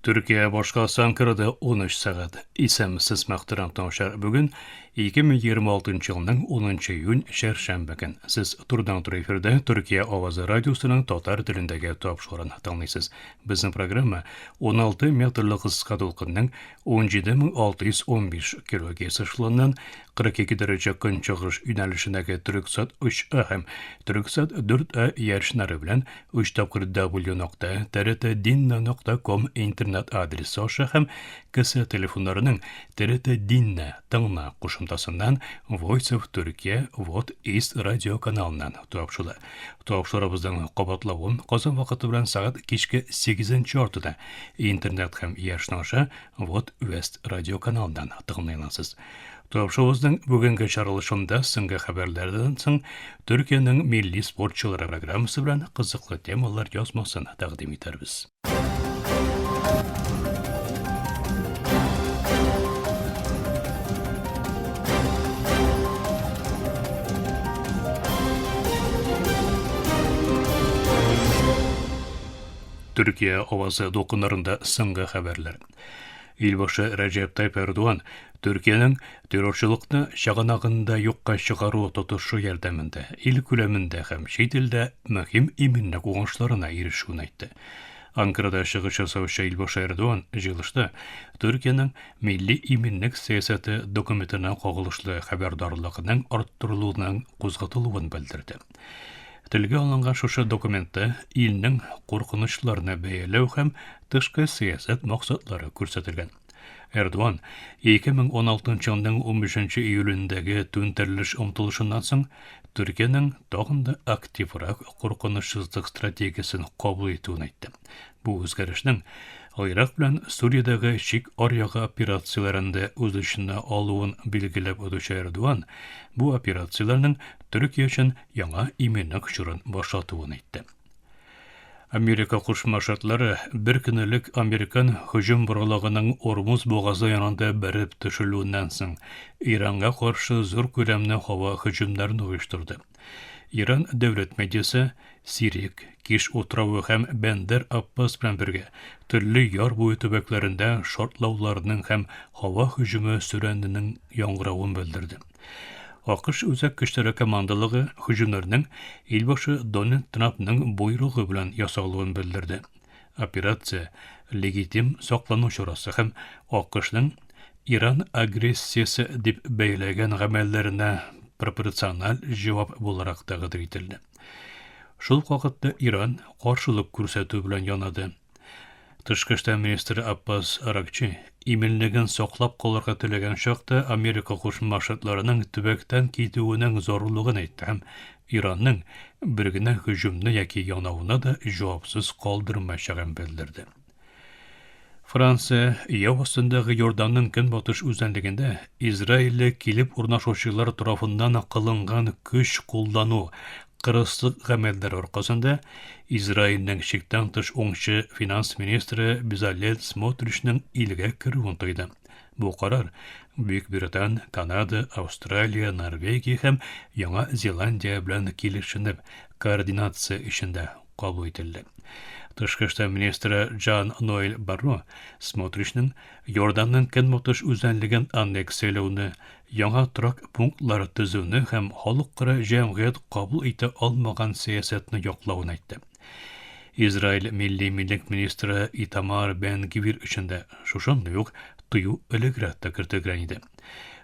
Төркия башкаласы Анкарада 13 сәгать. Исәнмесез, мөхтәрәм тыңлаучылар. Бүген 2026 елның 10 июнь чәршәмбе көн. Сез турыдан-туры эфирда Төркия авазы радиосының татар телендәге тапшыруын тыңлыйсыз. Безнең программа 16 метрлы кыска дулкынның 17615 килогерц эшелоннан 42 дәрәҗә көнчыгыш юнәлешендәге Төрексат 3А һәм Төрексат 4А иярченнәре белән 3 тапкыр w нокта TRT Dinna нокта ком интернет адресы аша һәм кесә телефоннарының TRT Dinna тыңла кушымтасыннан Voice of Turkey Вот East радио каналыннан тапшыла. Тапшырыбызның кабатлавын Казан вакыты белән сәгать кичке 8 яртыда интернет һәм иярчен аша Вот West радио каналыннан тыңлый аласыз. Тапшыруыбызның бүгенге чыгарылышында соңгы хәбәрләрдән соң Төркиянең милли спортчылары программасы белән кызыклы темалар язмасын тәкъдим итәрбез. Төркия авазы дулкыннарында соңгы хәбәрләр. Илбашы Рәҗәп Тайп Эрдоган Төркиянең террорчылыкны чыганагында юкка чыгару тотышы ярдәмендә ил күләмендә һәм чит илдә мөһим иминлек уңышларына ирешүен әйтте. Анкарада чыгыш ясаучы Илбашы Эрдоган җыелышта Төркиянең милли иминлек сәясәте документына кагылышлы хәбәрдарлыкның арттырылуының кузгатылуын белдерде. Телгә алынган шушы документта илнең куркынычларны бәяләү һәм тышкы сәясәт максатлары күрсәтелгән. Эрдоган 2016 елның 15 июлендәге түнтәрелеш омтылышыннан соң Төркиянең тагын да активрак куркынычсызлык стратегиясен кабул итүен әйтте. Бу үзгәрешнең Гыйрак белән Сүриядәге чик аръягы операцияләрен дә үз эченә алуын билгеләп үтүче Эрдоган бу операцияләрнең Төркия өчен яңа иминлек чорын башлатуын әйтте. Америка Кушма Штатлары бер көн элек американ һөҗүм боралыгының Ормуз бугазы янында бәреп төшерелүеннән соң Иранга каршы зур күләмле һава һөҗүмнәрен оештырды. Иран дәүләт медиасы Сирик, Киш утравы һәм Бәндәр Аббас белән бергә төрле яр буе төбәкләрендә шартлауларның һәм һава һөҗүме сөрәненең яңгыравын белдерде. АКШ Үзәк көчләре командалыгы һөҗүмнәрнең илбашы Дональд Трампның боерыгы белән ясалуын белдерде. Операция легитим саклану чарасы һәм АКШның Иран агрессиясе дип бәяләгән гамәлләренә пропорциональ җавап буларак тәкъдир ителде. Шул ук вакытта Иран каршылык күрсәтү белән янады. Тышкы эшләр министры Аббас Аракчи иминлеген саклап калырга теләгән чакта Америка Кушма Штатларының төбәктән китүенең зарурлыгын әйтте һәм Иранның бер генә һөҗүмне яки янауны да җавапсыз калдырмаячагын белдерде. Франция яу астындагы Йорданның көнбатыш үзәнлегендә Израильле килеп урнашучылар тарафыннан кылынган көч куллану кырыслык гамәлләре аркасында Израильнең чиктән тыш уңчы финанс министры Безалел Смотричның илгә керүен тыйды. Бу карар Бөекбритан, Канада, Австралия, Норвегия һәм Яңа Зеландия белән килешенеп, координация эчендә кабул ителде. Тышкы эшләр министры Жан Ноэль Барро Смотричның Йорданның көнбатыш үзәнлеген аннексияләүне, яңа торак пунктлар төзүне һәм халыкара җәмгыять кабул итә алмаган сәясәтне яклавын әйтте. Израиль милли милек министры Итамар Бен-Гвир өчен дә шушындый ук тыю элегрәк тә кертелгән иде.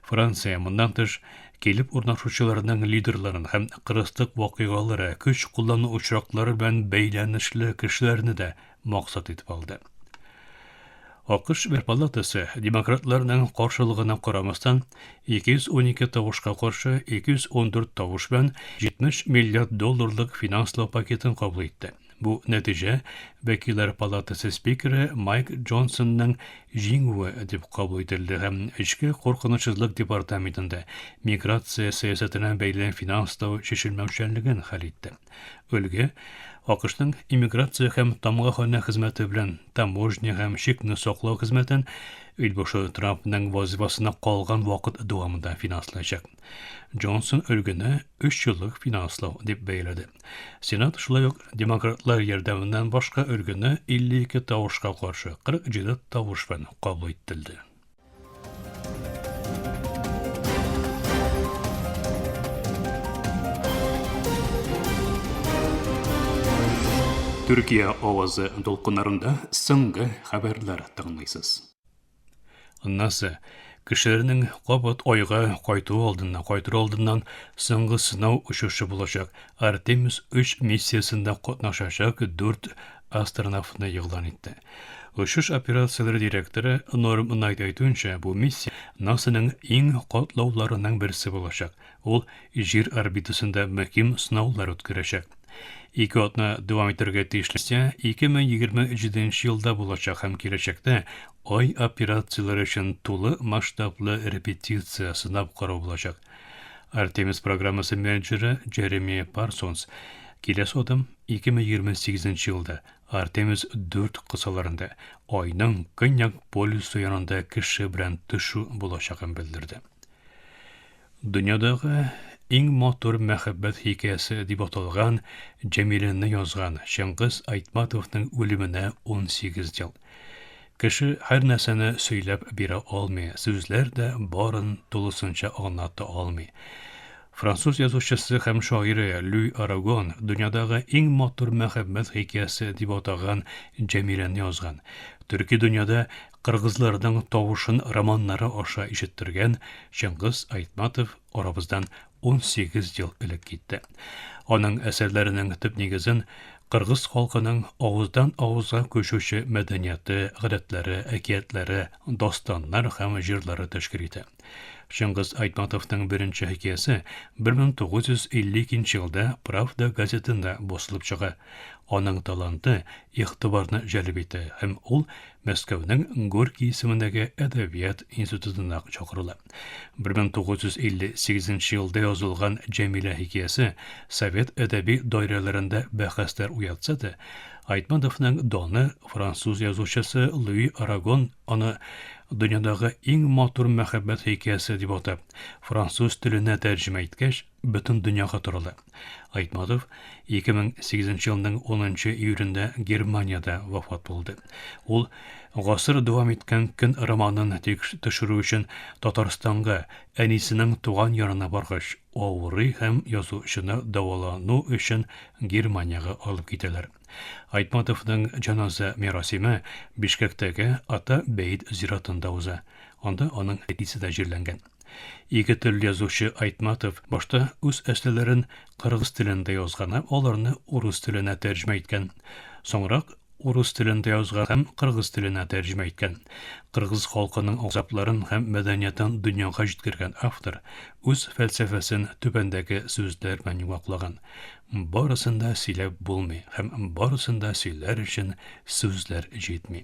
Франция, моннан тыш, килеп урнашучыларның лидерларын һәм кырыслык вакыйгалары, көч куллану очраклары белән бәйләнешле кешеләрне дә максат итеп алды. АКШ Бер палатасы демократларның каршылыгына карамастан, 212 тавышка каршы 214 тавыш белән 70 миллиард долларлык финанслау пакетын кабул итте. Бу нәтиҗә Вәкилләр палатасы спикеры Майк Джонсонның җиңүе дип кабул ителде һәм Эчке куркынычсызлык департаментында миграция сәясәтенә бәйле финанслау чишелмәүчәнлеген хәл итте. Өлге АКШның иммиграция һәм тамгаханә хезмәте белән таможня һәм чикне саклау хезмәтен илбашы Трампның вазифасына калган вакыт дәвамында финанслаячак. Джонсон өлгене өч еллык финанслау дип бәяләде. Сенат шулай ук демократлар ярдәменнән башка өлгене 52 тавышка каршы 47 тавыш белән кабул ителде. Төркия авазы дулкыннарында соңгы хәбәрләр тыңлыйсыз. НАСА кешеләрнең кабат Айга кайту алдыннан кайтыр алдыннан соңгы сынау очышы булачак Артемис 3 миссиясендә катнашачак дүрт астронавтны игълан итте. Очыш операцияләре директоры Норм Найт әйтүенчә, бу миссия НАСАның иң катлауларының берсе булачак. Ул Җир орбитасында мөһим сынаулар үткәрәчәк. Ике атна дәвам итәргә тиешле миссия 2027 елда булачак һәм киләчәктә Ай операцияләре өчен тулы масштаблы репетиция сынап карау булачак. Артемис программасы менеджеры Джереми Парсонс киләсе адым 2028 елда Артемис 4 кысаларында Айның көньяк полюсы янында кеше белән төшү булачагын белдерде. Дөньядагы иң матур мәхәббәт хикәясе дип аталган Җәмиләне язган Чыңгыз Айтматовның үлеменә 18 ел. Кеше һәр нәрсәне сөйләп бирә алмый, сүзләр дә барын тулысынча аңлата алмый. Француз язучысы һәм шагыйре Люй Арагон дөньядагы иң матур мәхәббәт хикәясе дип атаган Җәмиләне язган. Төрки дөньяда кыргызларның тавышын романнары аша ишеттергән Чыңгыз Айтматов арабыздан 18 ел элек китте. Аның әсәрләренең төп нигезен кыргыз халкының авыздан авызга күчүче мәдәнияте, гадәтләре, әкиятләре, дастаннар һәм җырлары тәшкил итә. Чыңгыз Айтматовның беренче хикәясе 1952 елда Правда газетында басылып чыга. Аның таланты игътибарны җәлеп итә һәм ул Мәскәүнең Горький исемендәге әдәбият институтына чакырыла. 1958 елда язылган Җәмилә хикәясе совет әдәби даирәләрендә бәхәсләр уятса да, Айтматовның даны француз язучысы Луи Арагон аны дөньядагы иң матур мәхәббәт хикәясе дип атап, француз теленә тәрҗемә иткәч, бөтен дөньяга тарала. Айтматов 2008 елның 10 июлендә Германиядә вафат булды. Ул Гасыр дәвам иткән көн романын төшерү өчен Татарстанга, әнисенең туган янына баргач, авырый һәм язучыны дәвалану өчен Германиягә алып китәләр. Айтматовның җаназа мәрасиме Бишкәктәге Ата бәет зиратында уза. Анда аның әтисе дә җирләнгән. Ике тел язучы Айтматов башта үз әсәрләрен кыргыз телендә язган һәм аларны урыс теленә тәрҗемә иткән. Соңрак урыс телендә язган һәм кыргыз теленә тәрҗемә иткән. Кыргыз халкының газапларын һәм мәдәниятен дөньяга җиткергән автор үз фәлсәфәсен түбәндәге сүзләр белән йомгаклаган. Барысын да сөйләп булмый һәм барысын да сөйләр өчен сүзләр җитми.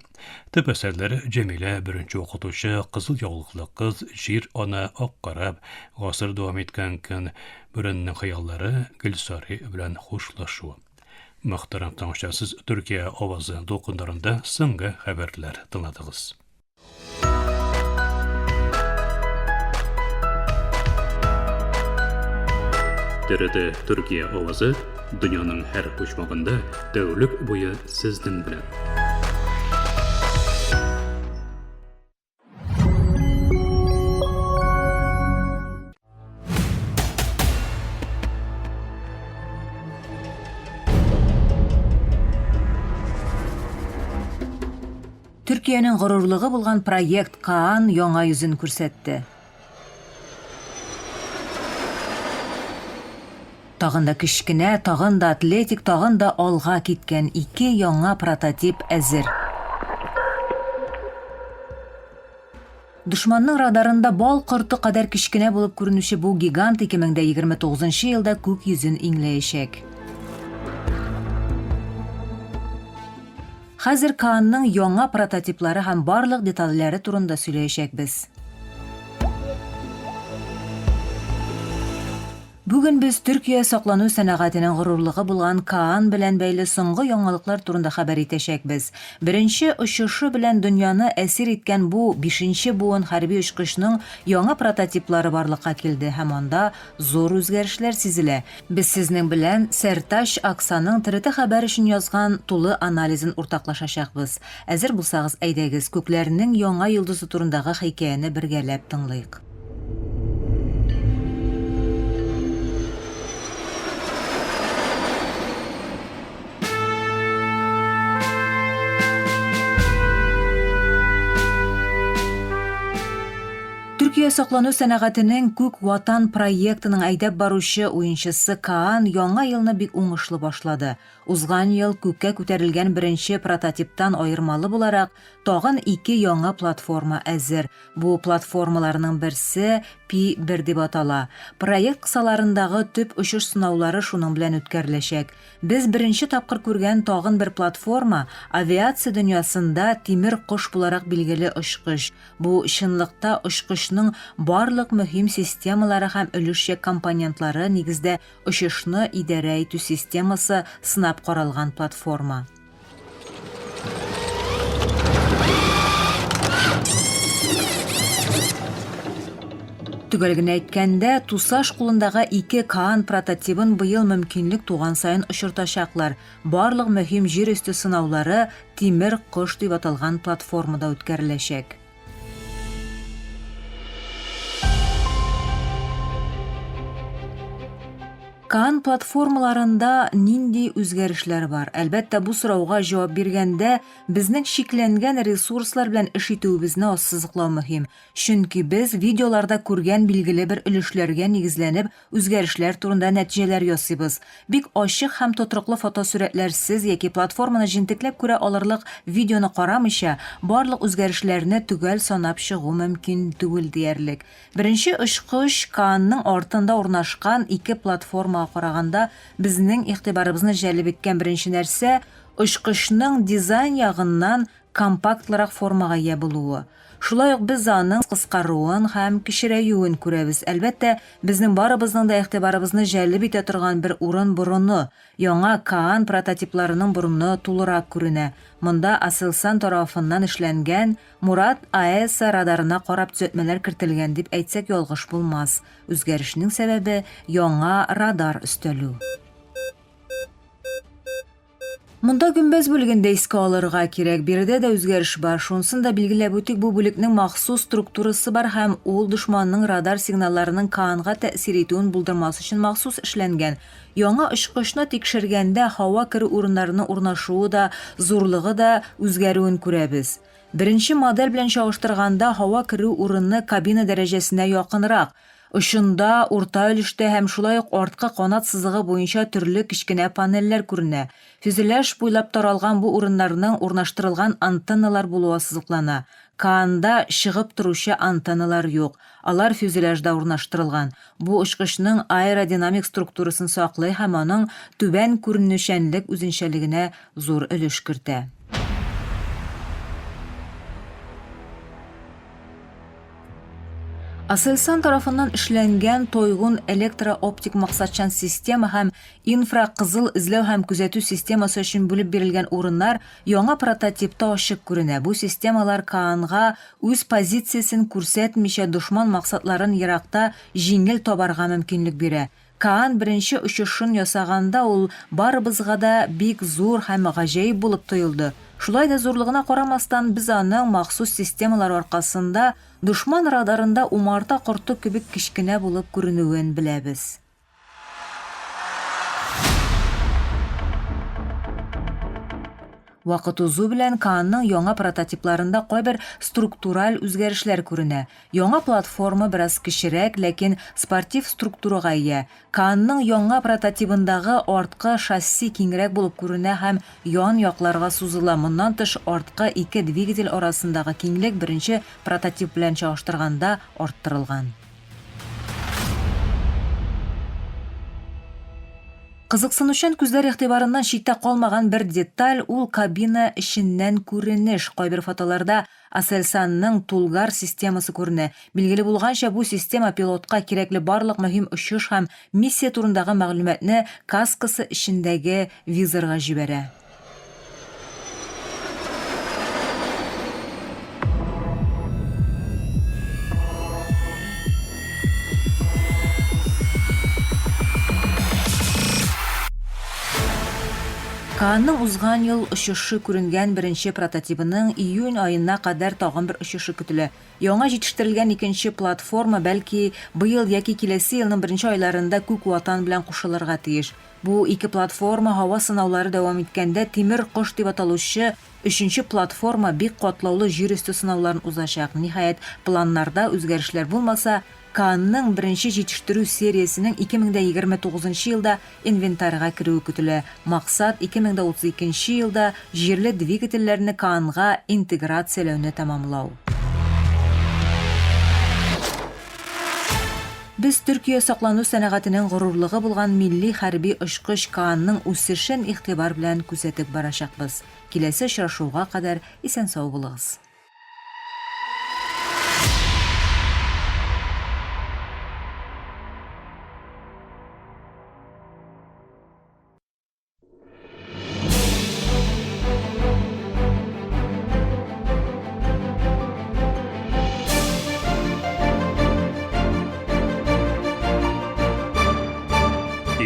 Төп әсәрләре Җәмилә, Беренче укытучы, Кызыл яулыклы кыз, Җир ана, Ак кораб, Гасыр дәвам иткән көн, Бүреннең хыяллары, Гөлсари белән хушлашу. Мөхтәрәм тыңлаучылар, сез Төркия авазы дулкыннарында соңгы хәбәрләр тыңладыгыз. TRT Төркия авазы дөньяның һәр почмагында тәүлек буе сезнең белән. Төркиянең горурлыгы булган проект Каан яңа йөзен күрсәтте. Тагын да кечкенә, тагын да атлетик, тагын да алга киткән ике яңа прототип әзер. Дошманның радарында бал корты кадәр кечкенә булып күренүче бу гигант 2029 елда күк йөзен иңләячәк. Хәзер Каанның яңа прототиплары һәм барлык детальләре турында сөйләячәкбез. Бүген без Төркия саклану сәнәгатенең горурлыгы булган Каан белән бәйле соңгы яңалыклар турында хәбәр итәчәкбез. Беренче очышы белән дөньяны әсир иткән бу бишенче буын хәрби очкычның яңа прототиплары барлыкка килде һәм анда зур үзгәрешләр сизелә. Без сезнең белән Сәртач Аксаның TRT Хәбәр өчен язган тулы анализын уртаклашачакбыз. Әзер булсагыз, әйдәгез, күкләрнең яңа йолдызы турындагы хикәяне бергәләп тыңлыйк. Төркия саклану сәнәгатенең Күк Ватан проектының әйдәп баручы уенчысы Каан яңа елны бик уңышлы башлады. Узган ел күккә күтәрелгән беренче прототиптан аермалы буларак, тагын ике яңа платформа әзер. Бу платформаларның берсе Пи-1 дип атала. Проект кысаларындагы төп очыш сынаулары шуның белән үткәреләчәк. Без беренче тапкыр күргән тагын бер платформа, авиация дөньясында тимер кош буларак билгеле очкыч. Бу, чынлыкта, очкычның барлык мөһим системалары һәм өлешчә компонентлары, нигездә, очышны идарә итү системасы сынап каралган платформа. Төгәл генә әйткәндә, ТУСАШ кулындагы ике Каан прототибын быел мөмкинлек туган саен очыртачаклар. Барлык мөһим җир өсте сынаулары Тимер кош дип аталган платформада үткәреләчәк. Кан платформаларында нинди үзгәрешләр бар? Әлбәттә, бу сорауга җавап биргәндә, безнең чикләнгән ресурслар белән эш итүебезне ассызыклау мөһим. Чөнки без видеоларда күргән билгеле бер өлешләргә нигезләнеп үзгәрешләр турында нәтиҗәләр ясыйбыз. Бик ачык һәм тотрыклы фотосурәтләрсез яки платформаны җентекләп күрә алырлык видеоны карамыйча, барлык үзгәрешләрне төгәл санап чыгу мөмкин түгел диярлек. Беренче очкыч Каанның артында урнашкан ике платформага караганда безнең игътибарыбызны җәлеп иткән беренче нәрсә, очкычның дизайн ягыннан компактлырак формага ия булуы. Шулай ук без аның кыскаруын һәм кечерәюен күрәбез. Әлбәттә, безнең барыбызның да игътибарыбызны җәлеп итә торган бер урын борыны. Яңа Каан прототипларының борыны тулырак күренә. Монда Aselsan тарафыннан эшләнгән Мурат AESA радарына карап төзәтмәләр кертелгән дип әйтсәк ялгыш булмас. Үзгәрешнең сәбәбе, яңа радар өстәлү. Монда гөмбәз бүлеген дә искә алырга кирәк. Биредә дә үзгәреш бар. Шунысын да билгеләп үтик, бу бүлекнең махсус структурасы бар һәм ул дошманның радар сигналларының Каанга тәэсир итүен булдырмас өчен махсус эшләнгән. Яңа очкычны тикшергәндә һава керү урыннарының урнашуы да, зурлыгы да үзгәрүен күрәбез. Беренче модель белән чагыштырганда һава керү урыны кабина дәрәҗәсенә якынрак. Очында, урта өлештә һәм шулай ук арткы канат сызыгы буенча төрле кечкенә панельләр күренә. Фюзеляж буйлап таралган бу урыннарның урнаштырылган антенналар булуы ассызыклана. Каанда чыгып торучы антенналар юк, алар фюзеляжда урнаштырылган. Бу очкычның аэродинамик структурасын саклый һәм аның түбән күренүчәнлек үзенчәлегенә зур өлеш кертә. Aselsan тарафыннан эшләнгән Тойгун электро-оптик максатчан система һәм инфракызыл эзләү һәм күзәтү системасы өчен бүлеп бирелгән урыннар яңа прототипта ачык күренә. Бу системалар Каанга үз позициясен күрсәтмичә дошман максатларын еракта җиңел табарга мөмкинлек бирә. Каан беренче очышын ясаганда ул барыбызга да бик зур һәм гаҗәеп булып тоелды. Шулай да зурлыгына карамастан, без аның махсус системалар аркасында дошман радарында умарта корты кебек кечкенә булып күренүен беләбез. Вакыт узу белән Каанның яңа прототипларында кайбер структураль үзгәрешләр күренә. Яңа платформа бераз кечерәк, ләкин спортив структурага ия. Каанның яңа прототибындагы арткы шасси киңрәк булып күренә һәм ян-якларга сузыла, моннан тыш, арткы ике двигатель арасындагы киңлек беренче прототип белән чагыштырганда арттырылган. Кызыксынучан күзләр игътибарыннан читтә калмаган бер деталь, ул кабина эченнән күренеш. Кайбер фотоларда Aselsan-ның Тулгар системасы күренә. Билгеле булганча, бу система пилотка кирәкле барлык мөһим очыш һәм миссия турындагы мәгълүматны каскасы эчендәге визорга җибәрә. Каанның узган ел очышы күренгән беренче прототибының июнь аена кадәр тагын бер очышы көтелә. Яңа җитештерелгән икенче платформа, бәлки, быел яки киләсе елның беренче айларында күк Ватан белән кушылырга тиеш. Бу ике платформа һава сынаулары дәвам иткәндә Тимер кош дип аталучы өченче платформа бик катлаулы җир өсте сынауларын узачак. Ниһаять, планнарда үзгәрешләр булмаса, Канның беренче җитештерү сериясенең 2029 елда инвентарьга керүе көтелә. Максат, 2032 елда җирле двигательләрне Канга интеграцияләүне тәмамлау. Без Төркия саклану сәнәгатенең горурлыгы булган милли хәрби очкыч Каанның үсешен игътибар белән күзәтеп барачакбыз. Киләсе очрашуга кадәр исән-сау булыгыз!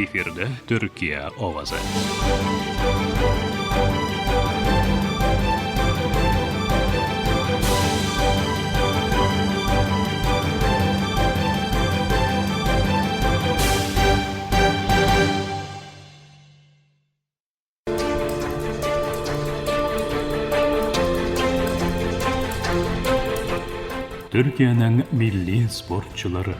Эфирде Төркия овазы. Төркиянең милли спортчылары.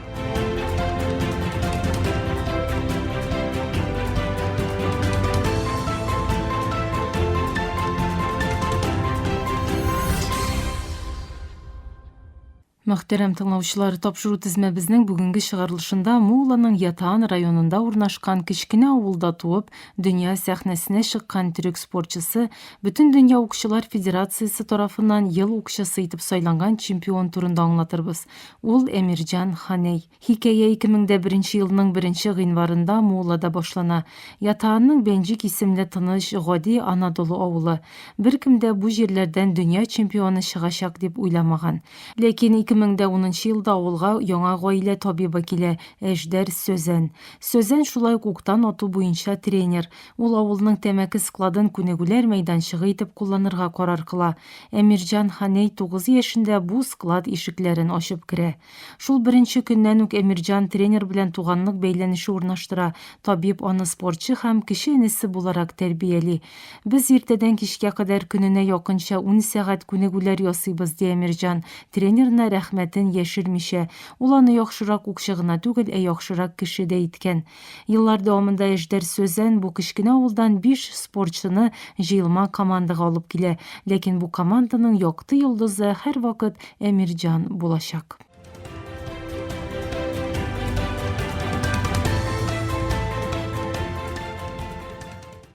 Мөхтәрәм тыңлаучылар, тапшыру тезмәбезнең бүгенге чыгарылышында Мулланың Ятаан районында урнашкан кечкенә авылда туып, дөнья сәхнәсенә чыккан төрек спортчысы, Бөтендөнья укчылар федерациясе тарафыннан ел укчысы итеп сайланган чемпион турында аңлатырбыз. Ул Әмирҗан Ханей. Хикәя 2001 елның беренче гыйнварында Муллада башлана. Ятаанның Бәнҗик исемле тыныч, гади Анадолу авылы. Беркем дә бу җирләрдән дөнья чемпионы чыгачак дип уйламаган. Ләкин 2010 нчы елда авылга яңа гаилә табибы килә, Әждәр Сөзән. Сөзән шулай ук уктан ату буенча тренер. Ул авылның тәмәке складын күнегүләр мәйданчыгы итеп кулланырга карар кыла. Әмирҗан Ханей тугыз яшендә бу склад ишекләрен ачып керә. Шул беренче көннән үк Әмирҗан тренер белән туганлык бәйләнеше урнаштыра, табиб аны спортчы һәм кече энесе буларак тәрбияли. Без иртәдән кичкә кадәр көненә якынча ун сәгать күнегүләр ясыйбыз, ди Әмирҗан, тренерына рәхмәтен яшермичә. Ул аны яхшырак укчы гына түгел, ә яхшырак кеше дә иткән. Еллар дәвамында Әждәр Сөзән бу кечкенә авылдан биш спортчыны җыелма командага алып килә. Ләкин бу команданың якты йолдызы һәрвакыт Әмирҗан булачак.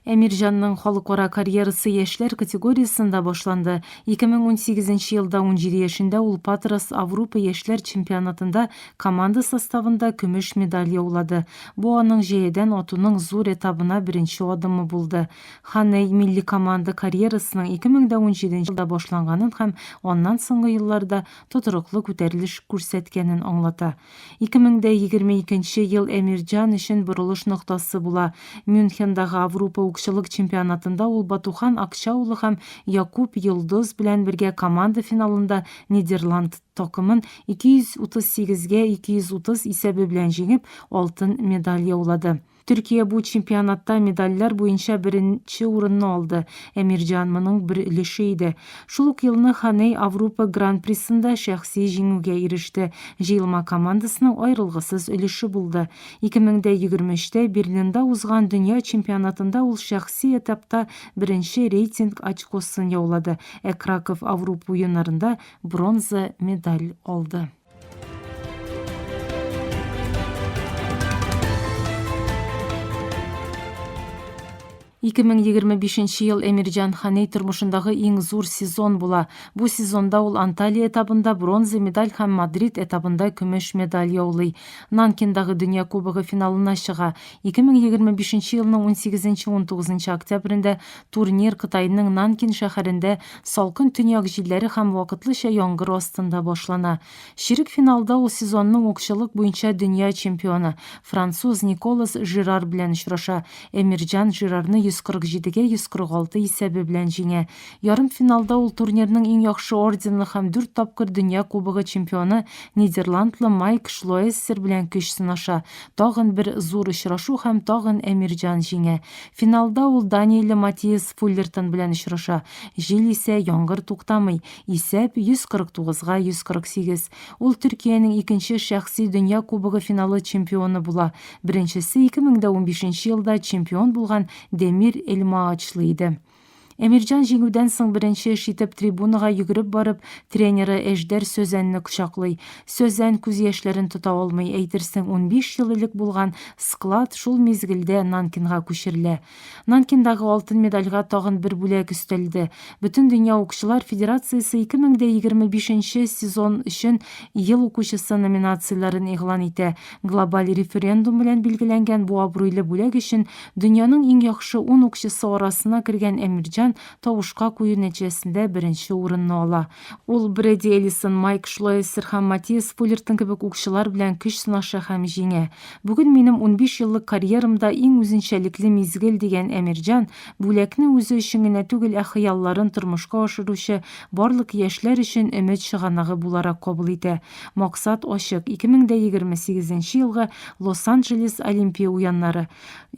Әмирҗанның халыкара карьерасы яшьләр категориясендә башланды. 2018 елда 17 яшендә ул Патрас Аврупа яшьләр чемпионатында команда составында көмеш медаль яулады. Бу аның җәядән атуның зур этабына беренче адымы булды. Ханей милли команда карьерасының 2017 елда башланганын һәм аннан соңгы елларда тотрыклы күтәрелеш күрсәткәнен аңлата. 2022 нче ел Әмирҗан өчен борылыш ноктасы була. Мюнхендагы Аврупа укчылык чемпионатында ул Батухан Акчаулы һәм Якуб Йолдыз белән бергә команда финалында Нидерланд такымын 238 гә 230 исәбе белән җиңеп, алтын медаль яулады. Төркия бу чемпионатта медальләр буенча беренче урынны алды. Әмирҗан моның бер өлеше иде. Шул ук елны Ханей Аврупа Гран-присында шәхси җиңүгә иреште, җыелма командасының аерылгысыз өлеше булды. 2023 тә Берлинда узган дөнья чемпионатында ул шәхси этапта беренче рейтинг очкосын яулады, ә Краков Аврупа уеннарында бронза медаль алды. 2025 ел Әмирҗан Ханей тормышындагы иң зур сезон була. Бу сезонда ул Анталия этабында бронза медаль һәм Мадрид этабында көмеш медаль яулый. Нанкиндагы Дөнья кубогы финалына чыга. 2025 елның 18-19 октябрендә турнир Кытайның Нанкин шәһәрендә салкын төньяк җилләре һәм вакытлыча яңгыр астында башлана. Чирек финалда ул сезонның укчылык буенча дөнья чемпионы, француз Николас Жирар белән очраша. Эмирҗан Жирарны 147 гә 146 исәбе белән җиңә. Ярымфиналда ул турнирның иң яхшы орденлы һәм дүрт тапкыр дөнья кубогы чемпионы нидерландлы Майк Шлоэссер белән көч сынаша. Тагын бер зур очрашу һәм тагын Эмирҗан җиңә. Финалда ул данияле Матиас Фуллертон белән очраша. Җил исә, яңгыр туктамый. Исәп, 149 га 148. Ул Төркиянең икенче шәхси Дөнья кубогы финалы чемпионы була. Беренчесе 2015 елда чемпион булган Демир Эльмаачлы иде. Әмирҗан җиңүдән соң беренче эш итеп трибунага йөгереп барып, тренеры Әҗдәр Сөзәнне кочаклый. Сөзән күз яшьләрен тота алмый, әйтерсең, 15 ел элек булган склад шул мизгелдә Нанкинга күчерелә. Нанкиндагы алтын медальгә тагын бер бүләк өстәлде. Бөтендөнья укчылар федерациясе 2025 нче сезон өчен Ел укучысы номинацияләрен игълан итә. Глобаль референдум белән билгеләнгән бу абруйлы бүләк өчен дөньяның иң яхшы ун укчысы арасына кергән Әмирҗан тавышка кую нәтиҗәсендә беренче урынны ала. Ул Брэди Эллисон, Майк Шлоэссер һәм Матиас Фуллертон кебек укчылар белән көч сынаша һәм җиңә. Бүген минем 15 еллык карьерамда иң үзенчәлекле мизгел, дигән Әмирҗан, бүләкне үзе өчен генә түгел, ә хыялларын тормышка ашыручы барлык яшьләр өчен өмет чыганагы буларак кабул итә. Максат ачык, 2028 нче елгы Лос-Анджелес Олимпия уеннары.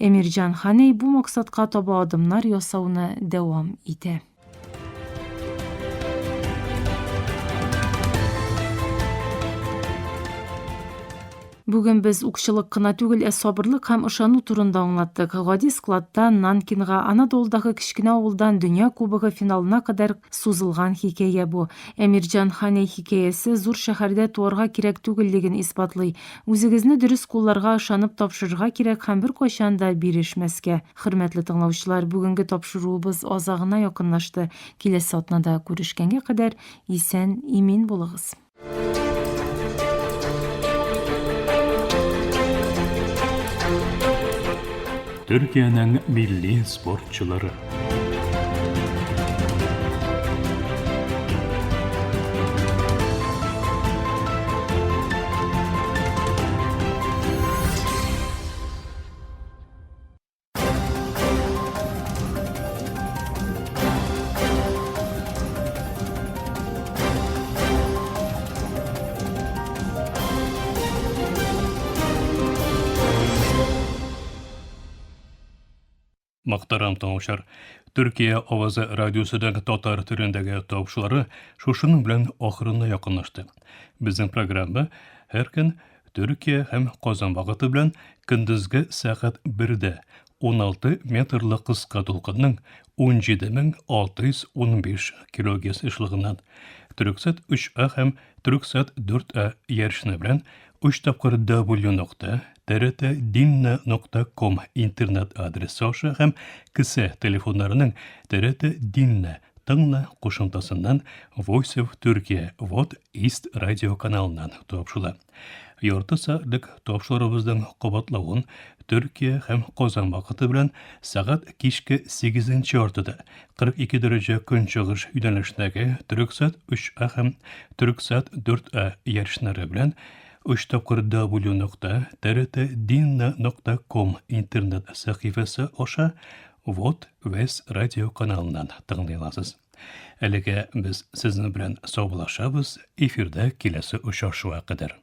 Әмирҗан Ханей бу максатка таба адымнар ясауны дәвам итә. Бүген без укчылык кына түгел, ә сабырлык һәм ышану турында аңлаттык. Гади складтан Нанкинга, Анадолудагы кечкенә авылдан Дөнья кубогы финалына кадәр сузылган хикәя бу. Әмирҗан Ханей хикәясе зур шәһәрдә туарга кирәк түгеллеген исбатлый. Үзегезне дөрес кулларга ышанып тапшырырга кирәк һәм беркайчан да бирешмәскә. Хөрмәтле тыңлаучылар, бүгенге тапшыруыбыз азагына якынлашты. Киләсе атнада күрешкәнгә кадәр исән, имин булыгыз. Төркиянең милли спортчылары. Мөхтәрәм тыңлаучылар, Төркия авазы радиосының татар телендәге тапшырулары шушының белән ахырына якынлашты. Безнең программа һәр көн Төркия һәм Казан вакыты белән көндезге сәгать 1дә 16 метрлы кыска дулкынның 17615 килогерц ешлыгыннан Төрксат 3А һәм Төрксат 4А ярышны белән 3 тапкыр w нокта trtdinna.com интернет адресы аша һәм кесә телефоннарының TRT Dinna Тыңла кушымтасыннан Voice of Turkey Вот East радио каналыннан тапшыла. Ярты сәгатьлек тапшыруыбызның кабатлавын Төркия һәм Казан вакыты белән сәгать кичке 8 яртыда 42 дәрәҗә көнчыгыш юнәлешендәге Төрексат 3А һәм Төрексат 4А ярышлары белән 3 тапкыр w нокта trtdinna.com интернет сәхифәсе аша Вот Вес радио каналыннан тыңлый аласыз. Әлегә без сезнең белән саубуллашабыз, эфирда киләсе очрашуга кадәр.